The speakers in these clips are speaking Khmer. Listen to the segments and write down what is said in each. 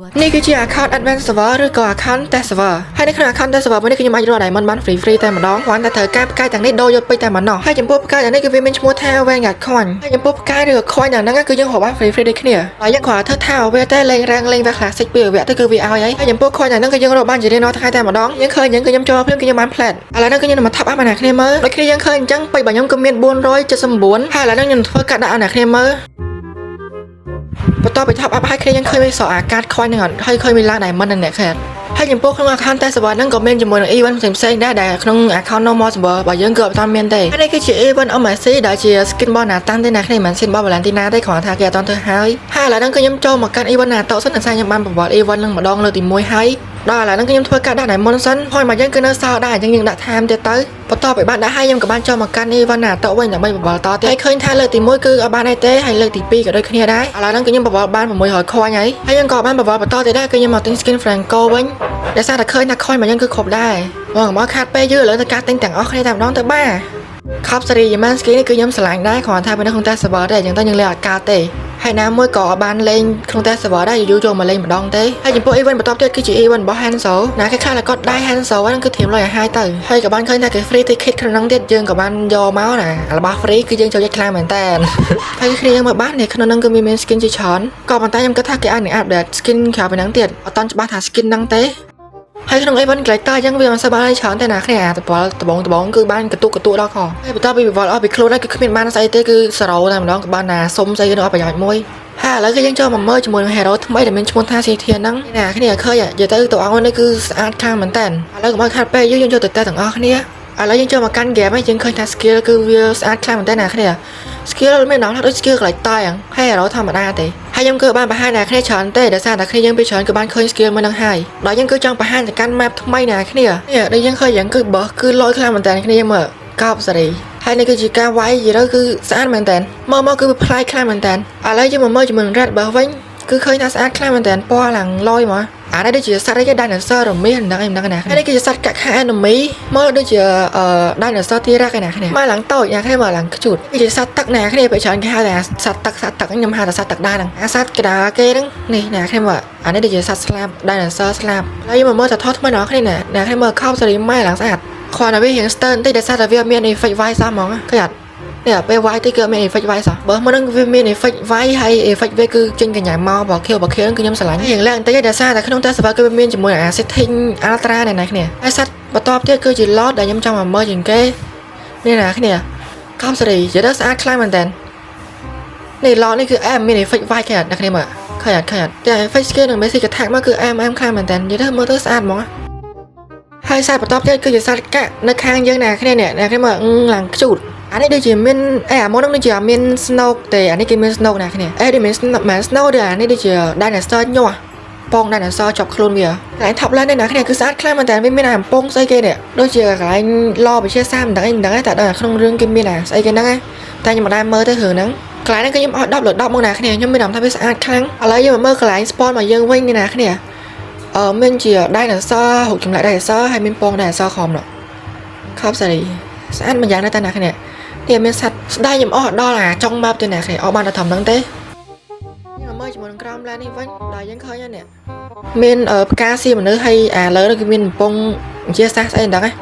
នេះគឺជា account advanced server ឬក៏ account test server ហើយនៅក្នុង account test server មួយនេះគឺខ្ញុំអាចរក diamond បាន free free តែម្ដងគ្រាន់តែត្រូវការផ្កាយទាំងនេះដូរយកពេជ្រតែប៉ុណ្ណោះហើយចំពោះផ្កាយទាំងនេះគឺវាមានឈ្មោះថា Vanguard Coin ហើយចំពោះផ្កាយឬក៏ coin ទាំងហ្នឹងគឺយើងរកបាន free free ដូចគ្នាហើយយើងគ្រាន់តែធ្វើថាវាតែលេង rank លេងវគ្គ classic ពីរវគ្គទៅគឺវាឲ្យហើយហើយចំពោះ coin ទាំងហ្នឹងគឺយើងរកបានជារៀងរាល់ថ្ងៃតែម្ដងយើងឃើញអញ្ចឹងគឺខ្ញុំចូលភ្លាមគឺខ្ញុំបាន plat ឥឡូវហ្នឹងគឺខ្ញុំនឹងមក top up ឲ្យអ្នកគ្នាមើលដូចគ្នាយើងឃើញអញ្ចឹងពេជ្ររបស់ខ្ញុំគឺមាន479ហើយឥឡូវហ្នឹងខ្ញុំធ្វើកាត់ដាក់ឲ្យអ្នកគ្នាមើល បន្ទាប់ពី top up ឲ្យគ្នាយើងឃើញវាសក់អាកាត coin ហ្នឹងអត់ហើយឃើញវាឡើង diamond ហ្នឹងអ្នកឃើញអត់ហើយចំពោះក្នុង account test server ហ្នឹងក៏មានជាមួយនឹង event ផ្សេងៗដែរដែលក្នុង account normal server របស់យើងគឺអត់ទាន់មានទេហើយនេះគឺជា event MSC ដែលជា skin របស់ Nathan ទេណាគ្នាមិនមែន skin របស់ Valentina ទេគ្រាន់តែថាគេអត់ទាន់ធ្វើហើយហើយឥឡូវហ្នឹងគឺខ្ញុំចូលមកកាន់ event Nato សិនដោយសារខ្ញុំបានប្រវត្តិ event ហ្នឹងម្ដងលើកទី1ហើយដល់ឥឡូវហ្នឹងគឺខ្ញុំធ្វើការដាក់ diamond សិនហើយមកយើងគឺនៅសល់ដែរអញ្ចឹងយើងដាក់ថែមទៀតទៅបន្ទាប់ពីបានដាក់ហើយខ្ញុំក៏បានចូលមកកាន់ event Nato វិញដើម្បីបបល់តទៀតហើយឃើញថាលើកទី1គឺអត់បានអីទេហើយលើកទី2ក៏ដូចគ្នាដែរឥឡូវហ្នឹងគឺខ្ញុំបបល់បាន600 coin ហើយហើយខ្ញុំក៏បានបបល់បន្តទៀតដែរគឺខ្ញុំមកទិញ skin Franco វិញដោយសារតែឃើញថា coin មកយើងគឺគ្រប់ដែរបងកុំឲ្យខាតពេលយូរឥឡូវទៅការទិញទាំងអស់គ្នាតែម្ដងទៅបាទខប់សេរីយ៉ាម៉ាន skin នេះគឺខ្ញុំស្រឡាញ់ដែរគ្រាន់តែថាវានៅក្នុង test server ទេអញ្ចឹងទៅយើងលេងអត់កើតទេហើយណាមួយក៏បានលេងក្នុង test server ដែរយូរៗចូលមកលេងម្ដងទេហើយចំពោះ event បន្ទាប់ទៀតគឺជា event របស់ Hanzo ណាគេខ្លះគាត់ដៃ Hanzo ហ្នឹងគឺធៀមលុយឲ្យហើយទៅហើយក៏បានឃើញថាគេ free ticket ក្នុងហ្នឹងទៀតយើងក៏បានយកមកណារបស់ free គឺយើងចូលចិត្តខ្លាំងមែនតើហើយគ្នាយើងមើលបាននេះក្នុងហ្នឹងគឺមាន skin ជាច្រើនក៏ប៉ុន្តែខ្ញុំគិតថាគេអាចនឹង update skin ក្រៅពីហ្នឹងទៀតអត់តាន់ច្បាស់ថា skin ហ្នឹងទេហើយក្នុង event collector អញ្ចឹងវាមិនសូវបានច្រើនទេណាគ្នាអាតបលដបងដបងគឺបានកតុកកតុដល់ខហើយបន្ទាប់ពីវិវល់អស់ពីខ្លួនហើយគឺគ្មានបានស្អីទេគឺសរោតែម្ដងក៏បានណាសុំស្អីគេនោះអត់ប្រយោជន៍មួយហើយឥឡូវគឺយើងចូលមកមើលជាមួយនឹង hero ថ្មីដែលមានឈ្មោះថាស៊ីធាហ្នឹងណាគ្នាឃើញនិយាយទៅតួអង្គនេះគឺស្អាតខ្លាំងមែនតើឥឡូវកុំឲ្យខាត់ពេកយើងយើងចូលទៅតែទាំងអស់គ្នាឥឡូវយើងចូលមកកាន់ game ហើយយើងឃើញថា skill គឺវាស្អាតខ្លាំងមែនតើណាគ្នា skill មានដល់ថាដូច skill collector អញ្ចឹងហើយ hero ធម្មតាទេហើយខ្ញុំគឺបានបង្ហាញអ្នកគ្នាច្រើនទេដោយសារតែគ្នាយើងពីច្រើនគឺបានឃើញ skill មួយហ្នឹងហើយដល់យើងគឺចង់បង្ហាញទៅកាន់ map ថ្មីណាគ្នានេះដូចយើងឃើញយ៉ាងគឺបោះគឺលយខ្លាំងមែនតើគ្នាយើងមើលកោបសេរីហើយនេះគឺជាការវាយនិយាយទៅគឺស្អាតមែនតើមើលមកគឺវាប្លែកខ្លាំងមែនតើឥឡូវយើងមកមើលជាមួយនឹង red buff វិញគឺឃើញថាស្អាតខ្លាំងមែនតើពណ៌ឡើងលយមកអានេះដូចជាសត្វអីគេ dinosaur រមាសមិនដឹងអីមិនដឹងណាហើយនេះគឺជាសត្វកាក់ខា enemy មើលដូចជាអឺ dinosaur T-Rex ឯណាគ្នាមើលឡើងតូចណាគ្នាមើលឡើងខ្ជូតគឺជាសត្វទឹកណាគ្នាពេលច្រើនគេហៅថាសត្វទឹកសត្វទឹកខ្ញុំហៅថាសត្វទឹកដែរហ្នឹងអាសត្វក្តារគេហ្នឹងនេះណាគ្នាមើលអានេះដូចជាសត្វស្លាប dinosaur ស្លាបហើយយើងមកមើលតថថ្មីណាគ្នាណាណាគ្នាមើលខោសេរីម៉ែឡើងស្អាតគ្រាន់តែវារៀងស្ទើរបន្តិចដោយសារតែវាមាន effect វាយសោះហ្មងឃើញអត់នេះពេលវាយទៅគឺមាន effect វាយសោះបើមុនហ្នឹងវាមាន effect វាយហើយ effect វាគឺចេញកញ្ញាមកបើខៀវបើខៀវគឺខ្ញុំស្រឡាញ់រៀងឡើងបន្តិចដោយសារតែក្នុង test server គឺវាមានជាមួយអា setting ultra នេះណាគ្នាហើយសត្វបន្ទាប់ទៀតគឺជា Lord ដែលខ្ញុំចង់មកមើលជាងគេនេះណាគ្នាខំសេរីនិយាយទៅស្អាតខ្លាំងមែនតើនេះ Lord នេះគឺអែមមាន effect វាយគេអត់អ្នកគ្នាមើលឃើញអត់ឃើញអត់តែ effect skill និង basic attack មកគឺអែមអែមខ្លាំងមែនតើនិយាយទៅមើលទៅស្អាតហ្មងហើយសត្វបន្ទាប់ទៀតគឺជាសត្វកាក់នៅខាងយើងណាគ្នានេះអ្នកគ្នាមើលឡើងខ្ជូតអានេះដូចជាមានអេអាមុនហ្នឹងដូចជាអត់មាន snow ទេអានេះគេមាន snow ណាគ្នាអេដូចមាន snow មិន snow ទេអានេះដូចជា dinosaur ញាស់ពង dinosaur ជាប់ខ្លួនវាកន្លែង top lane នេះណាគ្នាគឺស្អាតខ្លាំងមែនតើវាមានអាកំពង់ស្អីគេនេះដូចជាកន្លែងឡវិទ្យាសាស្ត្រមិនដឹងអីមិនដឹងទេតែដល់ក្នុងរឿងគេមានអាស្អីគេហ្នឹងតែខ្ញុំមិនដែលមើលទេរឿងហ្នឹងកន្លែងហ្នឹងគឺខ្ញុំឲ្យ10លើ10មកណាគ្នាខ្ញុំមានអារម្មណ៍ថាវាស្អាតខ្លាំងឥឡូវយើងមកមើលកន្លែង spawn មកយើងវិញនេះណាគ្នាអឺមានជា dinosaur រូបចម្លាក់ dinosaur ហើយមានពង dinosaur ខំនោះខប់សេរីស្អាតមួយយ៉ាងដែរតែណាគ្នានេះមានសត្វស្ដាយខ្ញុំអស់ដល់អាចុង map ទៅណាគ្នាអស់បានតែត្រឹមហ្នឹងទេខ្ញុំមកមើលជាមួយនឹងក្រោមឡាននេះវិញដល់យើងឃើញហើយនេះមានផ្កាស៊ីមនុស្សហើយអាលើនោះគឺមានកំពង់ជាសាសស្អីមិនដឹងហ៎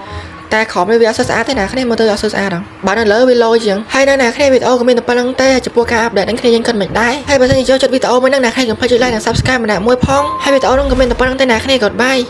តែក្រោមនេះវាអត់សូវស្អាតទេណាគ្នាមើលទៅអត់សូវស្អាតហ៎បើនៅលើវាលយជាងហើយនៅណាគ្នាវីដេអូក៏មានតែប៉ុណ្្នឹងទេចំពោះការ update ហ្នឹងគ្នាយើងគិតមិនដែរហើយបើសិនជាចូលចិត្តវីដេអូមួយហ្នឹងណាគ្នាកុំភ្លេចចុច like និង subscribe ម្នាក់មួយផងហើយវីដេអូហ្នឹងក៏មានតែប៉ុណ្្នឹងទេណាគ្នា goodbye.